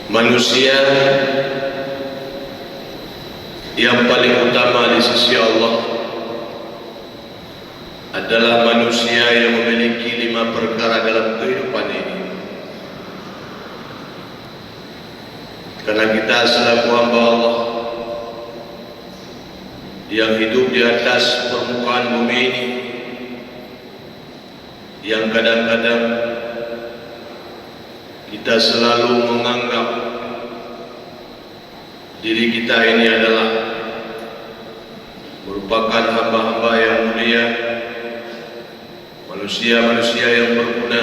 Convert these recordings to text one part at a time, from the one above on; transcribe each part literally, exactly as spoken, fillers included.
Manusia yang paling utama di sisi Allah adalah manusia yang memiliki lima perkara dalam kehidupan ini. Karena kita selaku hamba Allah yang hidup di atas permukaan bumi ini, yang kadang-kadang kita selalu menganggap diri kita ini adalah merupakan hamba-hamba yang mulia, manusia-manusia yang berguna.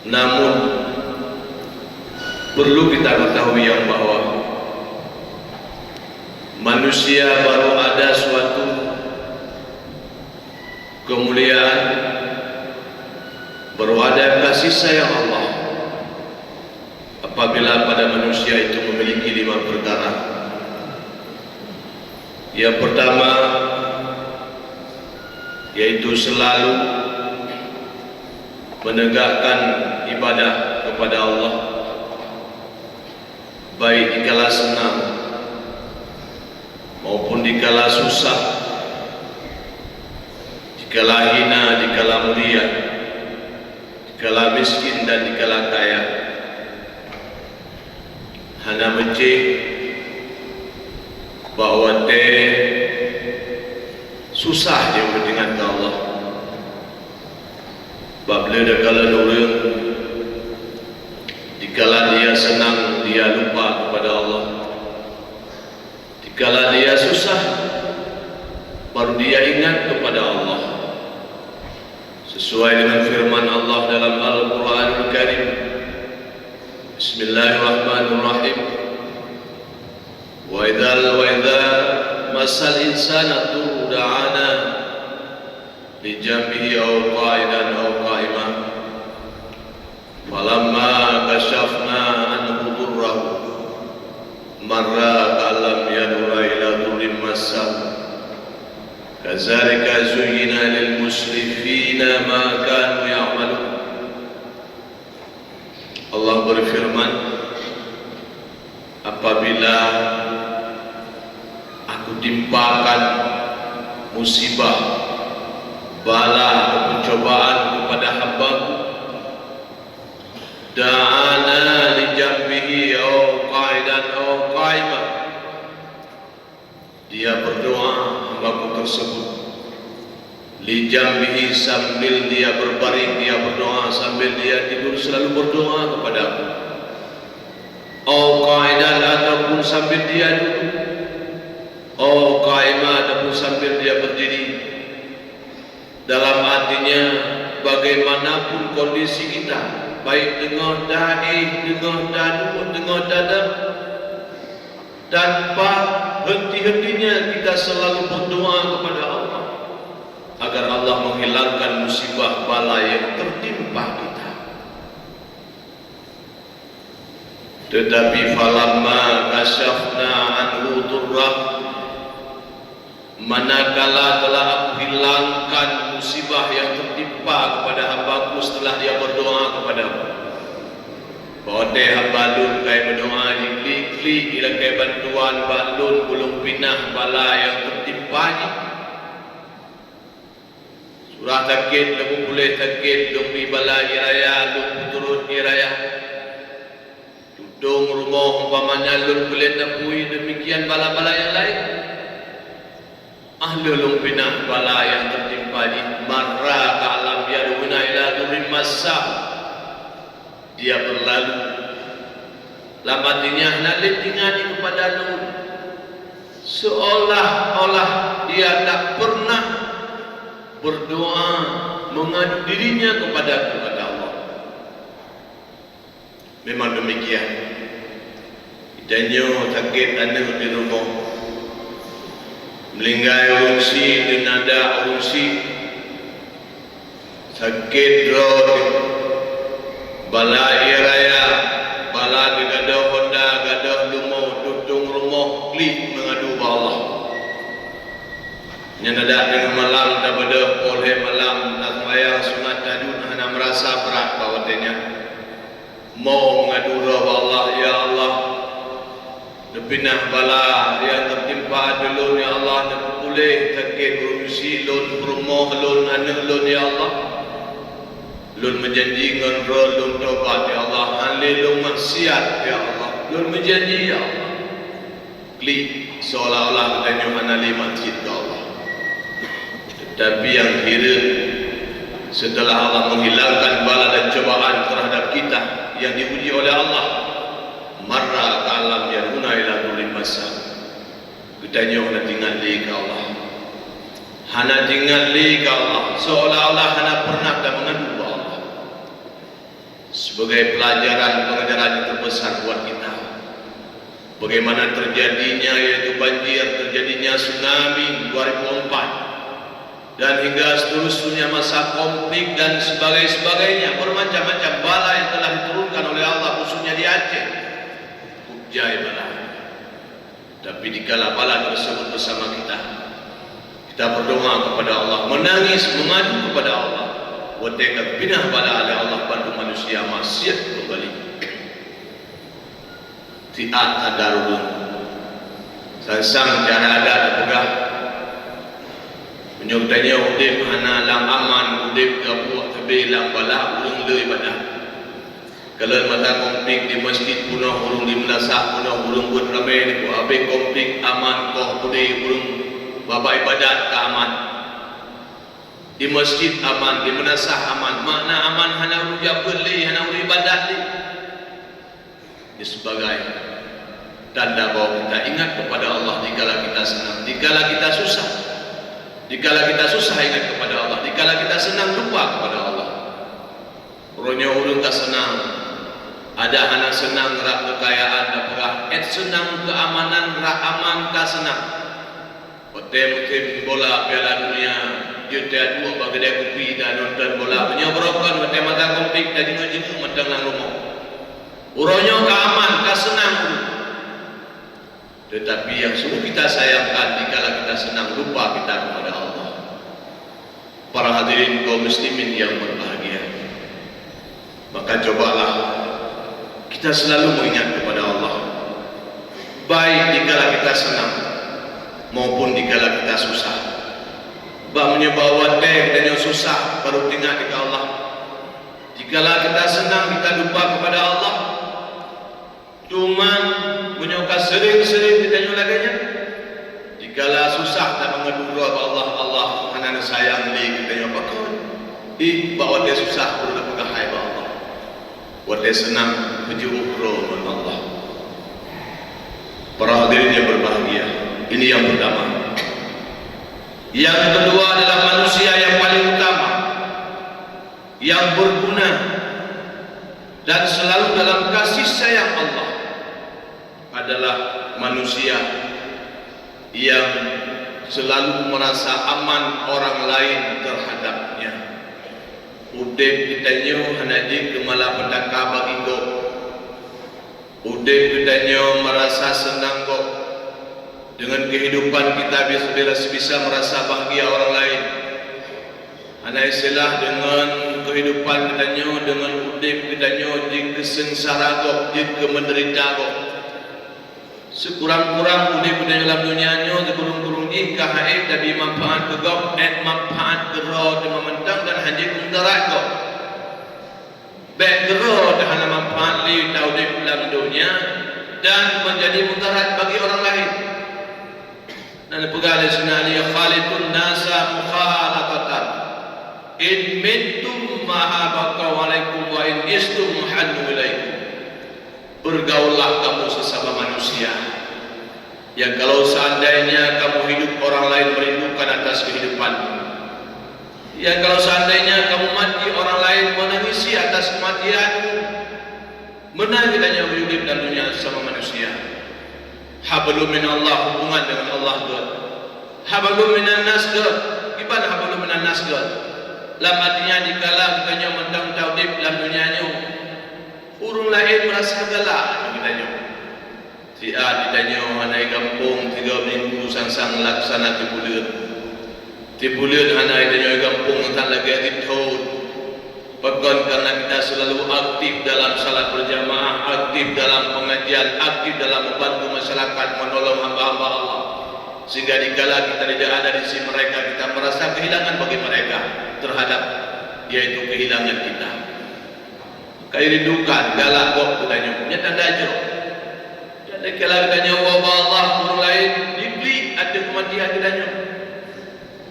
Namun, perlu kita ketahui yang bahwa manusia baru ada suatu kemuliaan, baru ada kasih sayang Allah apabila pada manusia itu memiliki lima perkara. Yang pertama, yaitu selalu menegakkan ibadah kepada Allah, baik dikala senang maupun dikala susah, dikala hina, dikala mulia, dikala miskin dan dikala kaya. Hana meucéh bak watée susah nyang meuingat keu Allah. Bak bleue takalon ureuëng, dikala dia senang, dia lupa kepada Allah. Dikala dia susah, baru dia ingat kepada Allah. Sesuai dengan firman Allah dalam Al-Quranul Karim, Bismillahirrahmanirrahim. Wa idzal, wa idza massal insana durrun da'ana li janbihi aw qa'idan aw qa'ima. Falamma kashafna anhu durrahu marra ka'allam yad'una ila durrin massah. Kadzalika zuyyina lil musrifina ma kanu ya'malun. Allah berfirman, "Apabila Aku timpakan musibah, bala, pencobaan kepada hamba-Ku, da'ana li janbihi aw qa'idan aw qa'ima." Dia berdoa, hamba-Ku tersebut. Li janbihi, sambil dia berbaring, dia berdoa, sambil dia tidur selalu berdoa kepada-Ku. Aw qa'idan, ataupun sambil dia duduk. Aw qa'ima, ataupun sambil dia berdiri. Dalam artinya, bagaimanapun kondisi kita, baik teungoh taéh, teungoh taduek, teungoh tadam, tanpa henti-hentinya kita selalu berdoa kepada Allah agar Allah menghilangkan musibah bala yang tertimpa kita. Tetapi falamma kashafna anhu durrah, manakala telah Aku hilangkan musibah yang tertimpa kepada hamba-Ku setelah dia berdoa kepada-Ku. Watée hamba Lôn ka berdoa, jiklik-klik ilakée bantuan bak Lôn, ulôn pinah bala nyang teutimpa jih. Surah sakét, lôn puléh sakét, lôn bri bala ié raya, lôn peuturot ié raya. Tutong rumoh umpamanya lôn peulét apui, deumikian bala-bala nyang laén. Ah lheueh lôn pinah bala nyang teutimpa jih, marra ka'allam yad'una ila durrin massah. Dia berlalu. Lam até nyan hana lé teuingat kepada Lôn. Seolah-olah dia tak pernah berdoa mengadu dirinya kepada-Ku, kata Allah. Memang demikian. Geutanyoe sakét aneuk di rumoh. Meuninggai ureueng syiek, teunada ureueng syiek. Sakét droe teuh. Bala ié raya, bala geugadôh honda, gadôh leumo, tutong rumoh, klik meungadu bak Allah. Nyan adak teungoh malam tabeudôh, poh lhée malam taseumayang sunat tahajud hana meurasa brat bak watée nyan. Mo Uroe bak Allah, ya Allah, neupinah bala nyang teutimpa ateueh lôn, ya Allah, neupeupuléh sakét ureuëng syiek lôn, peurumoh lôn, aneuëk lôn, ya Allah. Lôn meujanji ngon droe lôn tobat, ya Allah, hana lé lôn maksiat, ya Allah. Lôn meujanji, ya Allah. Klik seolah-olah geutanyoe hana lé maksiat keu Allah. Tetapi nyang hireuen, setelah Allah menghilangkan bala dan cobaan terhadap kita yang diuji oleh Allah, marra ka'an lam yad'una ila dhurrin massah. Geutanyoe hana teuingat lé keu Allah. Hana teuingat lé keu Allah, seolah-olah hana pernah tameungadu bak Allah. Sebagai pelajaran, pengajaran yang terbesar buat kita. Bagaimana terjadinya, yaitu banjir, terjadinya tsunami dua ribu empat, dan hingga seterusnya masa konflik dan sebagainya, bermacam-macam bala yang telah diturunkan oleh Allah, khususnya di Aceh. Cukup jai bala. Tapi dikala bala tersebut bersama kita, kita berdoa kepada Allah, menangis, mengadu kepada Allah. Watée ka pinah bala lé Allah, bantu manusia maksiat kembali. Siat sadar ureuëng. Sang-sang cara adat teupeugah, meunyoe geutanyoe udeb hana lam aman, udeb gabuek sabe lam bala, ureuëng le ibadat. Kalon masa konflik di masjid, peunoh ureuëng, di meunasah peunoh ureuëng, buet ramé, di habéh konflik aman, koh beudé ureuëng, babah ibadat ka aman. Di masjid aman, di meunasah aman. Makna aman, hana ureuëng jak beuet lé, hana ureuëng ibadat lé. Ini sebagai tanda bahwa kita ingat kepada Allah dikala kita senang, dikala kita susah. Dikala kita susah ingat kepada Allah, dikala kita senang lupa kepada Allah. Uroe nyoe ureuëng ka seunang, adak hana seunang rab keukayaan, tapeugah, "Ét seunang keuamanan, rab aman ka seunang." Watée musim bola Piala Dunia, jeuet teuduek bak keudée kupi dan nonton bola. Meunyoe beurokon, watée masa konflik, tajeungeuk-jeungeuk mantong lam rumoh. Uroe nyoe ka aman, ka seunang ureuëng. Tetapi yang sungguh kita sayangkan, dikala kita senang, lupa kita kepada Allah. Para hadirin kaum muslimin yang berbahagia, maka cobalah kita selalu mengingat kepada Allah, baik dikala kita senang maupun dikala kita susah. Bak meunyoe bak watée geutanyoe susah, baru teuingat keu Allah. Dikala kita senang, kita lupa kepada Allah. Teuma meunyoe ka seuring-seuring geutanyoe lagée nyan, dikala susah tameungadu droe bak Allah, Allah hana neusayang lé geutanyoe. Pakon? Ih, bak watée susah peureulée peugah hai bak Allah. Watée seunang, peujeuet droe ngon Allah. Para hadirin yang berbahagia, ini yang pertama. Yang kedua adalah manusia yang paling utama, yang berguna dan selalu dalam kasih sayang Allah adalah manusia yang selalu merasa aman orang lain terhadapnya. Udeb geutanyoe hana jeuet keu malapetaka bagi gob. Udeb geutanyoe meurasa seunang gob. Deungon keuhidupan kita bisa, bisa meurasa bahgia orang lain. Hana istilah deungon keuhidupan geutanyoe, deungon udeb geutanyoe jeuet keu seungsara gob, jeuet keu meudeurita gob. Sikurang-kurang udeb geutanyoe lam donya nyoe, sikurang-kurang jih ka han ék tabri manfaat keu gob, ék manfaat keu droe teuma mantong dan hana jeuet keu mudarat gob. Bék keudroe teuhana manfaat lé taudeb lam donya dan meujadi mudarat bagi orang laén. Na neupeugah lé Saidina Ali, "Khaliqun nasa mukhalatatan, in mittum mahabakau alaikum wa in istum hannu ilaikum." Bergaullah kamu sesama manusia. Yang kalau seandainya kamu hidup, orang lain merindukan atas kehidupanmu. Yang kalau seandainya kamu mati, orang lain menangisi atas kematianmu. Meunan geutanyoe udeb lam donya sama manusia. Hablum minallah, hubungan dengan Allah geuh. Hablum minan nas geuh. Kiban hablum minan nas geuh? Lam artinya dikala geutanyoe mantong taudeb lam donya nyoe, ureuëng laén meurasa galak ngon geutanyoe. Siat geutanyoe hana i gampông tiga minggu sang-sang laksana tiep buleuen. Tiep buleuen hana geutanyoe i gampông sang lagée tiep thon. Pakon? Karena kita selalu aktif dalam salat berjamaah, aktif dalam pengajian, aktif dalam membantu masyarakat, menolong hamba-hamba Allah. Sehingga dikala kita tidak ada di sisi mereka, kita merasa kehilangan bagi mereka terhadap, yaitu kehilangan kita. Ka rindukan galak gob geutanyoe, nyan tanda jroh. Dan dikala geutanyoe woe bak Allah, ureueng laén jiklik ateueh keumatian geutanyoe.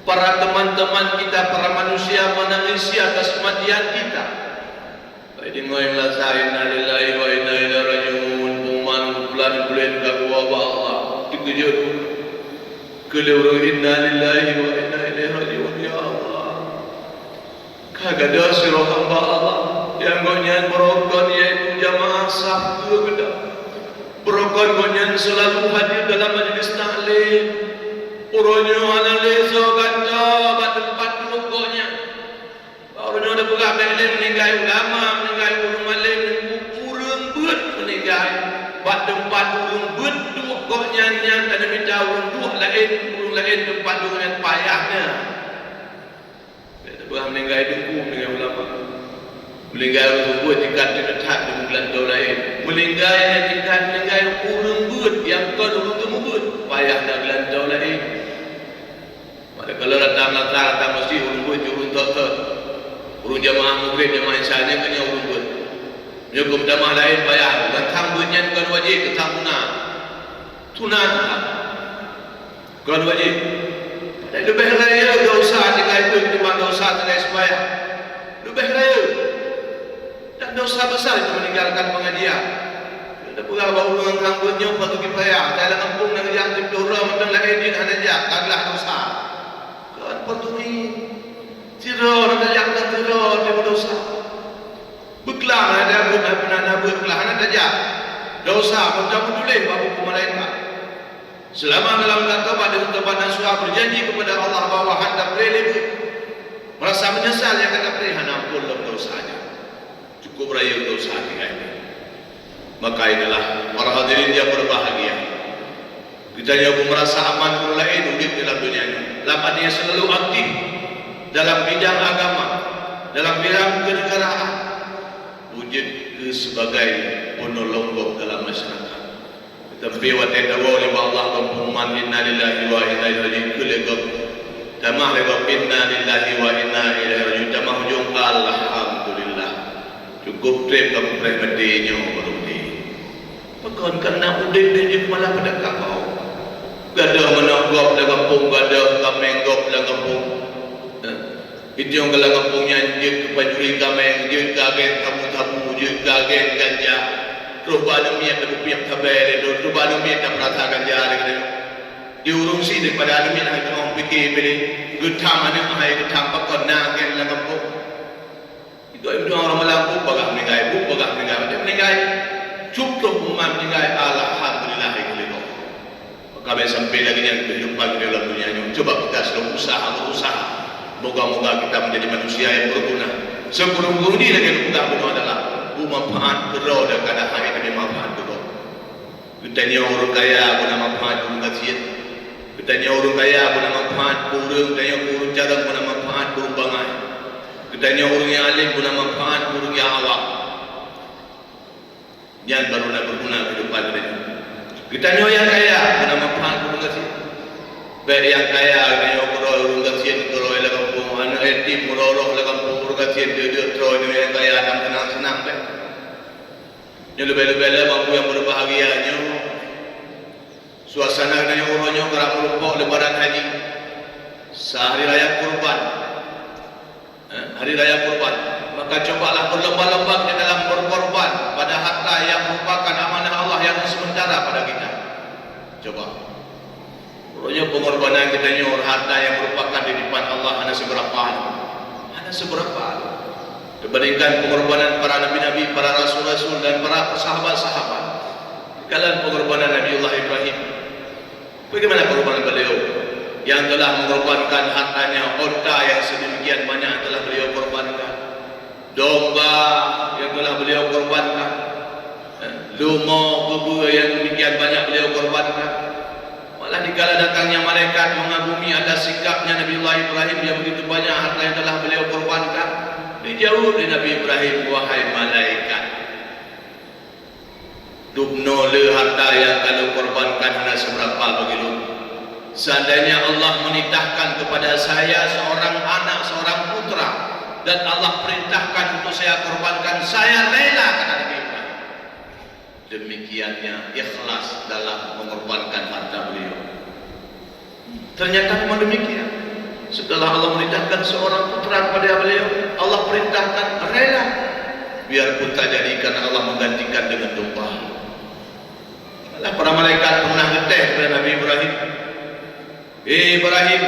Para teman-teman kita, para manusia menangisi atas kematian kita. Baik deungoe meulasa, "Innalillahi wa inna ilaihi raji'un." Pengumuman bulan buleuen ka keuluwa bak Allah. Dikeujot. Keu lheueh ureueng, "Innalillahi wa inna ilaihi raji'un, ya Allah." Ka gadôh sidroe hamba Allah nyang gobnyan beurokon, yaitu jamaah saf keu geuda. Beurokon gobnyan seulalu hadir dalam majlis taklim. Uroe nyoe hana lé soe gata bak teumpat duek gobnyan. Bak uroe nyoe teupeugah bèk lé meuninggai ulama, meuninggai ureueng malém, ureueng beuet meuninggai. Bak teumpat ureueng beuet duek gobnyan nyan, ka neumita ureueng duek laén, ureueng laén teumpat duek nyan payah na. Bèk teupeugah meuninggai teungku, meuninggai ulama. Meuninggai ureueng beuet tingkat teuka that di meugeulantô laén. Meuninggai nyang tingkat meuninggai ureueng beuet nyang kon ureueng teumeubeuet, payah na geulantô laén. Manakala datang atra, datang meuseujid, ureueng beuet jeuet ureueng thot-thot. Ureueng jamaah Maghrib, jamaah Isya nyan keuh nyan ureueng beuet. Meunyoe keu meutamah laén payah, geuthang beuet nyan kon wajéb, geuthang sunat. Sunat. Kon wajéb. Padahai leubeh rayeuk desya tinggai beuet ketimbang desya tinggai seumayang. Leubeh rayeuk. Dan desya besar itu meninggalkan pengajian. Kita peugah bak ureueng nyang beuet nyoe fardu kifayah. Dalam gampông nyang jak siplôh droe mantong laén jeuet hana jak, ka glah desya. Kon fardu ain. Sidroe hana jak, kon sidroe teuma desya. Beuklam hana beuet, hana beuet klam hana tajak. Desya, meutameutuléh bak buku malaikat. Selama dalam tatobat deungon taubat nasuha, berjanji kepada Allah bahwa hana tapreh lé beuet, merasa menyesal nyang ka tapreh, hana ampôn lom desya nyan. Cukup rayeuk desya tinggai. Maka inilah, para hadirin yang berbahagia, geutanyoe beumerasa aman ureueng laén udép dalam donya nyoe, lam arti nyang seulalu aktif dalam bidang agama, dalam bidang kenegaraan, beujeuet keu sibagai peunolong gob dalam masyarakat. Tapi watèe tawoe lé bak Allah, gob peuman, "Innalillahi wa inna ilaihi raji'un," keu lé gob. Tamah lé gob, "Innalillahi wa inna ilaihi raji'un," tamah ujong, "Alhamdulillah." Cukup trép ka mupreh maté nyoe baru maté. Pakon? Karena udép nyoe jeuet malah pada kapau. Gadôh manok gob lam gampông, gadôh kaméng gob lam gampông. Nah, Itong galak gampông nyan jeuet keu pancuri kaméng, jeuet keu agen sabu-sabu, jeuet keu agen ganja. Troh bak aneuk miet tapeupiep sabe lé lôn, troh bak aneuk miet tapeurasa ganja lé keudeh. Di ureueng syiek daripada aneuk miet hai teungoh pike piléh, geutham aneuk hai geutham pakon na agen lam gampông. Itu ureueng malam buet bagah meuninggai, buet bagah meuninggai, meuninggai. Cukôp umat meuninggai, alhamdulillah, hai keu lé gob. Maka bèk sampai lagèe nyan keuhidupan di dalam dunia nyoe. Cuba kita selalu usaha, berusaha. Moga-moga kita menjadi manusia yang berguna. Sikureueng-kureueng jih lagèe geupeugah bunoe adalah beumanfaat keu droe dan kada hai leubeh manfaat keu gob. Geutanyoe ureueng kaya guna manfaat keu ureueng gasien. Geutanyoe ureueng kaya guna manfaat keu ureueng, geutanyoe ureueng carông guna manfaat keu ureueng bangai. Geutanyoe ureueng nyang além guna manfaat keu ureueng nyang awam. Nyan baru na beuguna keuhidupan geutanyoe. Geutanyoe nyang kaya, hana manfaat keu ureueng gasien. Bèk nyang kaya geutanyoe keudroe ureueng gasien, keudroe lam gampông, aneuk yatim meurôh-rôh lam gampông, ureueng gasien deuk-deuk, keudroe nyoe nyang kaya, nyang seunang-seunang bèk. Nyoe leubeh-leubeh lom, Bapak Ibu nyang berbahagia nyoe. Suasana geutanyoe uroe nyoe karap meurumpok Lebaran Haji. Sa hari raya kurban. Eh, hari raya kurban. Maka cobalah berlomba-lomba kita dalam berkorban pada harta yang merupakan amanah Allah yang sementara pada kita. Coba. Uroe nyoe pengorbanan geutanyoe, harta yang merupakan di depan Allah hana seberapa. Hana seberapa. Dibandingkan pengorbanan para nabi-nabi, para rasul-rasul, dan para sahabat-sahabat. Kalian pengorbanan Nabiullah Ibrahim. Bagaimana pengorbanan beliau yang telah mengorbankan hartanya, onta yang sedemikian banyak telah beliau korbankan, domba yang telah beliau korbankan, eh, leumo keubeue yang demikian banyak beliau korbankan. Malah dikala datangnya malaikat mengagumi atas sikapnya Nabiullah Ibrahim yang begitu banyak harta yang telah beliau korbankan, dia Jaweueb lé Nabi Ibrahim, "Wahai malaikat, dubnoe le harta nyang ka lôn korbankan hana sibeurapa bagi lôn. Seandainya Allah menitahkan kepada saya seorang anak, seorang putra, dan Allah perintahkan untuk saya korbankan, saya rela," kata Nabi Ibrahim. Demikiannya ikhlas dalam mengorbankan harta beliau. Ternyata memang demikian. Setelah Allah merintahkan seorang putra kepada beliau, Allah perintahkan rela. Biarpun tak jadi, karena Allah menggantikan dengan domba. Malah para malaikat pernah geuteh kepada Nabi Ibrahim. "Hei Ibrahim,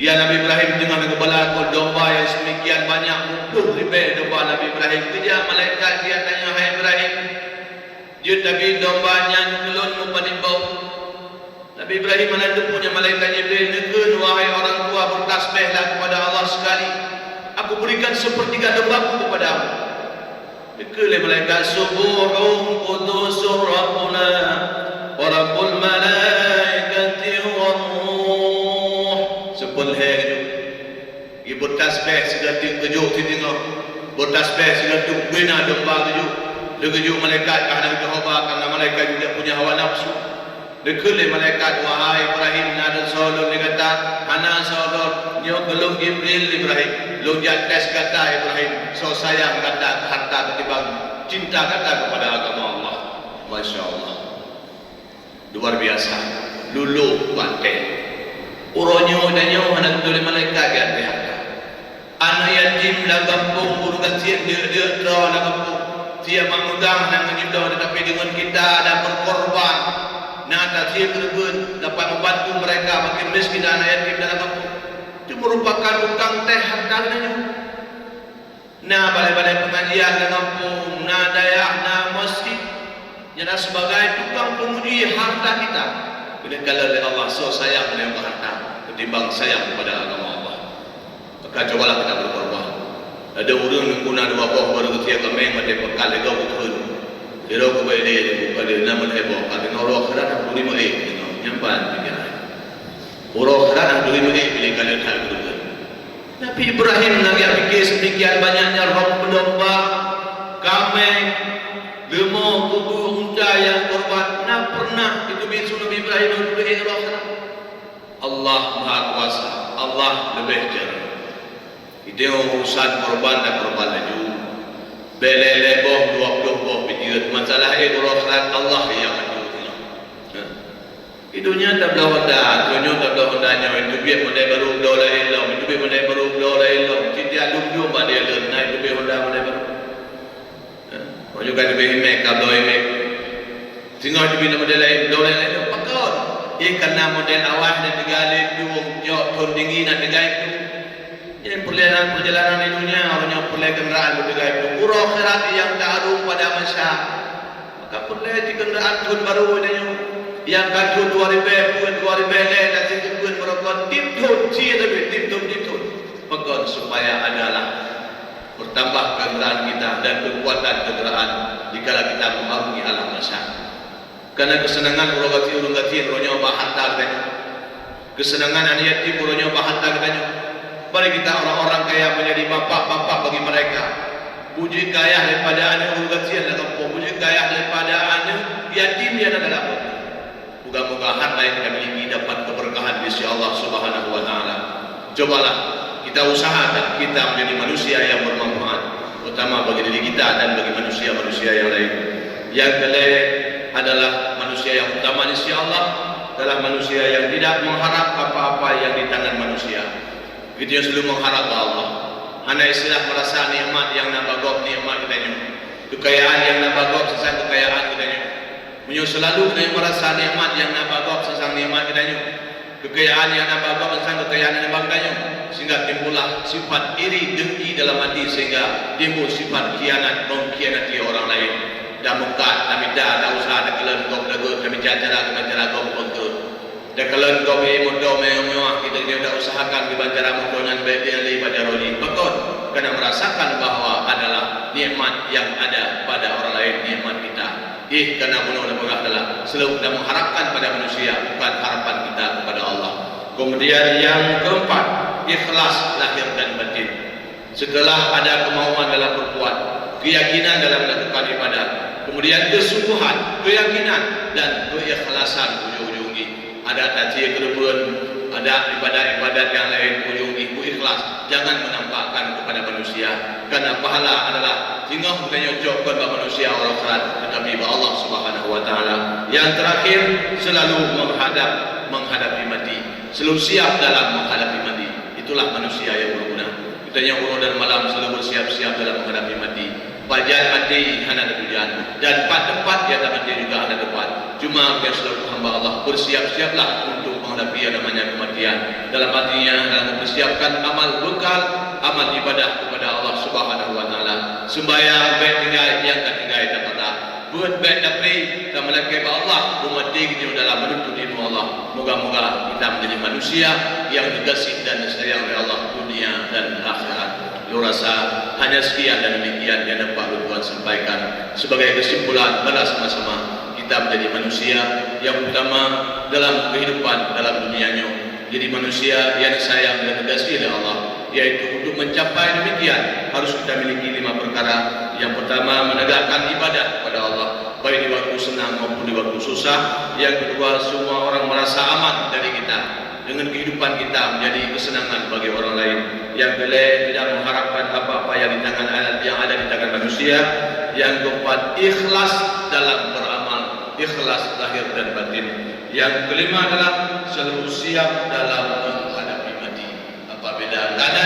ya Nabi Ibrahim teungoh geubalakon domba nyang seumikian banyak, muplôh ribée domba Nabi Ibrahim. Keujak malaikat geutanyong, 'Hai Ibrahim, jeuet tabi domba nyan keu lôn meupaneuk boh?' Nabi Ibrahim hana teupeu nyan malaikat Jibril. "Neukheun, wahai orang tua, bertasbihlah kepada Allah sekali. Aku berikan sepertiga dombaku kepadamu." Dikheun lé malaikat, "Subbuhun qudusur Rabbuna wa Rabbul malaikati war ruh." Seupôt lhée geujok. Geubeurtasbih sigoe teuk geujok sideungoe. Beurtasbih sigoe teuk bina domba geujok. Lheueh geujok malaikat ka hana geuteuhoba, karena malaikat juga punya hawa nafsu. Dikheun lé malaikat, "Wahai Ibrahim, na soe lôn lé gata?" "Hana soe lôn, nyoe keu lôn Jibril Ibrahim. Lôn jak tes gata Ibrahim, soe sayang gata keu harta ketimbang cinta gata kepada agama Allah." Masya Allah. Luar biasa. Lulôh batée. Uroe nyoe dan nyoe hana geutulak malaikat geuh harta. Aneuk yatim lam gampông, ureuëng gasien deuk-deuk droe lam gampông. Tiep mak meugah hana ngon jibloe, tetapi deungon kita dan berkorban, na tasie keureubeuen dapat membantu mereka makin miskin dan aneuk yatim dalam gampông. Itu merupakan tukang teh harta geutanyoe. Na balai-balai pengajian lam gampông, na dayah, na masjid. Nyan na sebagai tukang penguji harta kita. Keuneuk kalon lé Allah, soe sayang meunyoe keu harta ketimbang sayang kepada agama Allah. Maka cobalah kita berkorban. Ada ureuëng neukuna dua boh baru keutia kaméng maté pekat lego bukon. Kira keubai lé buka lé enam lhée boh, ka deungoe uroe akhirat hana turi meuék deungoe. Nyampan pikiran. Uroe akhirat hana turi meuék pilih kalian that keureubeuen. Nabi Ibrahim lagée piké seumikian banyaknya rhom domba, kaméng, leumo, kubu, unta nyang korban, na pernah itu bisu Nabi Ibrahim untuk uroe akhirat. Allah Maha Kuasa, Allah leubeh jeuet. Itu urusan korban dan korban laju. Bèk lhée-lhée boh, dua ploh boh pijeuet. Masalah éh uroe akhirat Allah nyang atur. Di donya tabloe honda, donya tabloe honda nyoe, teubiet model baru bloe laén lom, teubiet model baru bloe laén lom. Sitiap dum-dum bak dia lom, na teubiet honda model baru. Meunyoe ka teubiet imex, ka bloe imex. Singoh teubiet model laén, bloe laén lom. Pakon? Éh, kana model awai na teuga lé dueng, jok thon tinggi na teuga itu. Jadi, perjalanan, perjalanan di dunia, ureuëng nyang peureulée kendaraan beuteuga itu. Uroe akhirat nyang taarung pada masa. Maka peureulée cit kendaraan thon baru tanyoe. Nyang ka thon dua ribée peuet, dua ribée lhée, dan sigeupeuet meurokon tiep thon, sie leubeh tiep thon, tiep thon. Pakon? Supaya adalah bertambah kendaraan kita dan kekuatan kendaraan dikala kita mengarungi alam mahsyar. Karena keuseunangan uroe gasien, ureuëng gasien uroe nyoe bak harta geutanyoe. Keuseunangan aneuk yatim uroe nyoe bak harta geutanyoe. Mari kita orang-orang kaya menjadi bapak-bapak bagi mereka. Beujeuet keu ayah daripada aneuk ureuëng gasien lam gampông, beujeuet keu ayah daripada aneuk yatim nyang na dalam gampông. Moga-moga harta yang kita miliki dapat keberkahan di sisi Allah Subhanahu wa Taala. Cobalah kita usahakan kita menjadi manusia yang bermanfaat, terutama bagi diri kita dan bagi manusia-manusia yang lain. Yang kelima adalah manusia yang utama di sisi Allah adalah manusia yang tidak mengharap apa-apa yang di tangan manusia. Geutanyoe selalu mengharap bak Allah. Hana istilah merasa nikmat nyang na bak gob nikmat geutanyoe. Kekayaan nyang na bak gob sasang kekayaan geutanyoe. Meunyoe selalu geutanyoe merasa nikmat nyang na bak gob sasang nikmat geutanyoe. Kekayaan nyang na bak gob sasang kekayaan nyang na bak geutanyoe. Sehingga timbullah sifat iri dengki dalam hati sehingga timbul sifat khianat mengkhianati orang lain. Tameukat, tamita, tausaha takalon gob lagot, tamita cara keu cara gob bangkrut. Takalon gob meudo mewah-mewah, kita juga tak usahakan kiban cara meudo nyan bèk diali bak jaroe jih. Pakon? Karena merasakan bahwa adalah nikmat yang ada pada orang lain, nikmat kita. Ih, karena bunoe na peugah adalah selalu kita mengharapkan pada manusia, bukan harapan kita kepada Allah. Kemudian yang keempat, ikhlas lahir dan batin. Setelah ada kemauan dalam berbuat, keyakinan dalam melakukan ibadah, kemudian kesungguhan, keyakinan, dan keikhlasan ujung-ujung jih. Ada tajih keureubeuen, ada ibadat-ibadat nyang laén ujung jih ikhlas. Jangan menampakkan kepada manusia, karena pahala adalah singoh geutanyoe cok kon bak manusia uroe akhirat, tetapi bak Allah Subhanahu wa Taala. Yang terakhir, selalu menghadap, menghadapi mati. Selalu siap dalam menghadapi mati. Itulah manusia yang berguna. Geutanyoe uroe dan malam selalu bersiap-siap dalam menghadapi mati. Pajan maté hana teutujan, dan pat teumpat nyang tamaté juga hana teumpat. Cuma, ya seulaku hamba Allah, bersiap-siaplah untuk menghadapi yang namanya kematian. Dalam artinya, dalam mempersiapkan amal bekal, amal ibadah kepada Allah Subhanahu wa Taala. Sembahyang bèk tinggai, nyang ka tinggai tapeugah. Beuet bèk tapré, tameulakèe bak Allah, beumaté geutanyoe dalam menuntut ilmu Allah. Moga-moga kita menjadi manusia yang dikasih dan disayang oleh Allah dunia dan akhirat. Lôn rasa hanya sekian dan demikian yang dapat lôn tuan sampaikan. Sebagai kesimpulan, mari sama-sama kita menjadi manusia yang utama dalam kehidupan dalam dunia nyoe. Jadi manusia yang disayang dan dikasihi oleh Allah, yaitu untuk mencapai demikian harus kita miliki lima perkara. Yang pertama, menegakkan ibadah kepada Allah, baik di waktu senang maupun di waktu susah. Yang kedua, semua orang merasa aman dari kita. Dengan kehidupan kita menjadi kesenangan bagi orang lain. Yang ketiga, tidak mengharapkan apa-apa yang di tangan, yang ada di tangan manusia. Yang keempat, ikhlas dalam beramal, ikhlas lahir dan batin. Yang kelima adalah selalu siap dalam menghadapi mati. Apabila ada